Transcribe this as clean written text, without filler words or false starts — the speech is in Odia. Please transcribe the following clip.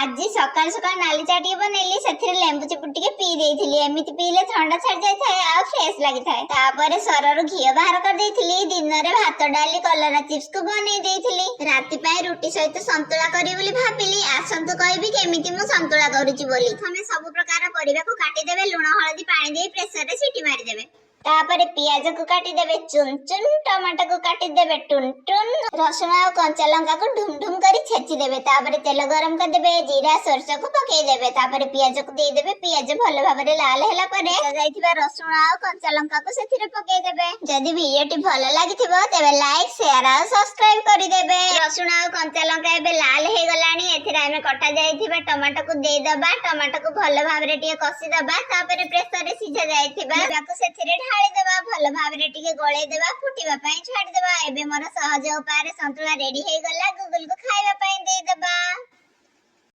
ଆଜି ସକାଳୁ ସକାଳୁ ନାଲି ଚା ଟିକେ ବନେଇଲି। ସେଥିରେ ଲେମ୍ବୁ ଚିପୁଡ଼ି ଟିକେ ପିଇ ଦେଇଥିଲି। ଏମିତି ପିଇଲେ ଥଣ୍ଡା ଛାଡି ଯାଇଥାଏ ଆଉ ଫ୍ରେଶ ଲାଗିଥାଏ। ତାପରେ ସରରୁ ଘିଅ ବାହାର କରିଦେଇଥିଲି। ଦିନରେ ଭାତ, ଡାଲି, କଲରା ଚିପ୍ସ କୁ ବନେଇ ଦେଇଥିଲି। ରାତି ପାଇଁ ରୁଟି ସହିତ ସନ୍ତୁଳା କରିବି ବୋଲି ଭାବିଲି। ଆସନ୍ତୁ, କହିବି କେମିତି ମୁଁ ସନ୍ତୁଳା କରୁଛି ବୋଲି। ପ୍ରଥମେ ସବୁ ପ୍ରକାର ପରିବାକୁ କାଟିଦେବେ। ଲୁଣ, ହଳଦୀ ପାଣି ଦେଇ ପ୍ରେସରରେ ସିଟି ମାରିଦେବେ। ତାପରେ ପିଆଜକୁ କାଟିଦେବେ ଚୁନ ଚୁନ, ଟମାଟୋକୁ କାଟିଦେବେ ଟୁନ ଟୁନ, ରସୁଣ ଆଉ କଞ୍ଚା ଲଙ୍କାକୁ ଢୁମ ଢୁମ କରି ଛେଚିଦେବେ। ତାପରେ ତେଲ ଗରମ କରିଦେବେ, ଜିରା, ସୋରିଷକୁ ପକେଇଦେବେ। ତାପରେ ପିଆଜକୁ ଦେଇଦେବେ। ପିଆଜ ଭଲ ଭାବରେ ଲାଲ ହେଲା ପରେ ଯାଇଥିବା ରସୁଣ ଆଉ କଞ୍ଚା ଲଙ୍କାକୁ ସେଥିରେ ପକେଇଦେବେ। ଯଦି ଭିଡିଓଟି ଭଲ ଲାଗିଥିବ, ତେବେ ଲାଇକ୍, ସେୟାର ଆଉ ସବସ୍କ୍ରାଇବ କରିଦେବେ। ରସୁଣ ଆଉ କଞ୍ଚା ଲଙ୍କା ଏବେ ଲାଲ ହେଇଗଲାଣି। ଏଥିରେ ଆମେ କଟା ଯାଇଥିବା ଟମାଟୋକୁ ଦେଇଦବା। ଟମାଟୋକୁ ଭଲ ଭାବରେ ଟିକେ କଷିଦବା। ତାପରେ ପ୍ରେସରରେ ସିଝା ଯାଇଥିବା ତାକୁ ସେଥିରେ ଢାଳିଦବା। ଭଲ ଭାବରେ ଟିକେ ଗୋଳେଇ ଦେବା, ଫୁଟିବା ପାଇଁ ଛାଡିଦବା। ଏବେ ମୋର ସହଜ ଉପାୟରେ ସନ୍ତୁଳା ରେଡି ହେଇଗଲା। ଗୁଗୁଲକୁ ଖାଇବା ପାଇଁ ଦେଇଦବା।